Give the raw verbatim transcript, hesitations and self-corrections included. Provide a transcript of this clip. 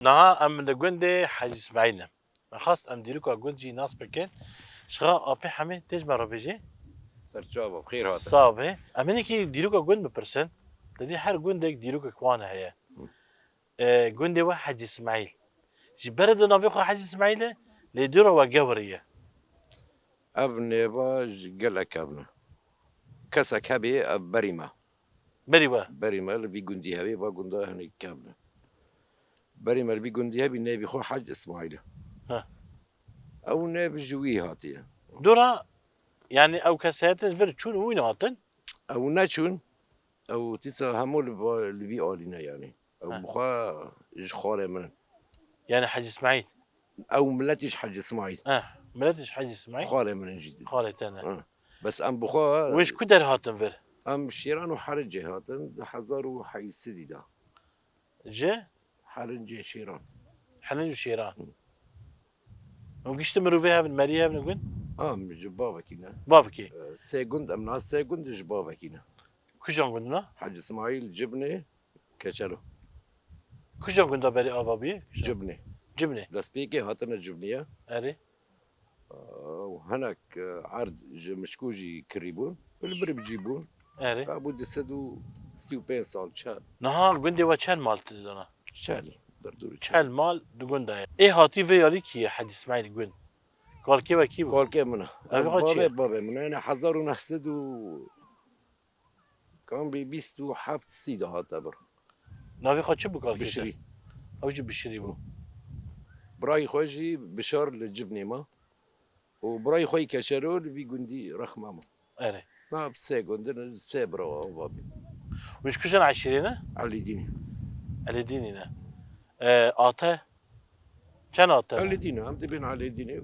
Niha em li gundê Hecî Îsmaîl ne. Me xwest em dîroka gund jî nas bikin. Şixa Apê Hemê tê ji me re bêjê. Serçava, xêr hate. Sabe. Em hinekî dîroka gund bipirsin. Te dî her gundek dîrokek wan heye. E, gundê we Hecî Îsmaîl. Ji ber de navê xwe Hecî Îsmaîl e, lê dûra we gewirî ye. Ev nêva ji gelek kevn e. Kesek hebê ev berî me. Berî we. Berî me li vî gundî hebê, va gunda hinek kevn e. Berî me li vî gundî hebî nêvî xwe Hec Îsmaîl e. Ha. Ew nêv ji wî hatiye. Dûra, yani ew kes heye te vir çûn û wî hatin? Ew neçûn, ew tîsa hemû li va-, li vî alî ne yani. Ew Ha. bi xwe ji xalê min in. Yani Hecî Îsmaîl. Ew miletî ji Hecî Îsmaîl. Eh, miletî ji Hecî Îsmaîl. Xalê min in jî. Xalê te ne. Ha. Bes em bi xwe Wê ji ku der hatin vir? Em Şêran û Herincê hatin di hezar û heyşt sedî de. Ji? Herincê Şêran. Herinc û Şêran. Û giştî mirovê hevin, merî hevin û gund? Em ji bavekî ne. Bavkê. Sê gund em na sê gund ji bavekî ne. Kujan gund na? Hecî Îsmaîl, Cibnê, Keçelo. Kujan gunda berî ava bûye? Cibnê. Cibnê. Destpêkê hatine Cibnê ye. Erê. Û hinek e, erd ji Mişkû jî kirî bûn. Li bir bi cî bûn. Erê. Ka bû du sed û sî û pênc sal çel. Niha gundê we çend mal tê dana? Çel. Derdorî çel. Çel mal di gunda ye. Ê hatî vê yalî kî ye Hecî Îsmaîl gund? Kalkê we kî bû? Kalkê min e. Navê xwe çi ye? Bavê, bavê min e. Yani hezar û neh sed û kam bî bîst û heft sî de hate bir. Navê xwe çi bû kalkê te? Bişirî. Ew jî Bişirî bû. Birayê xwe jî Bişar li Cibnê ma. Û birayê xwe yî Keçero li vî gundî rexma ma. Erê. Na sê gundin, sê bira ava bî. Wî ji kujan eşîrê ne? Elîdînî. Elêdînî ne. E, ate? Çend ate ne? Elîdînî, em dibên Elîdînî.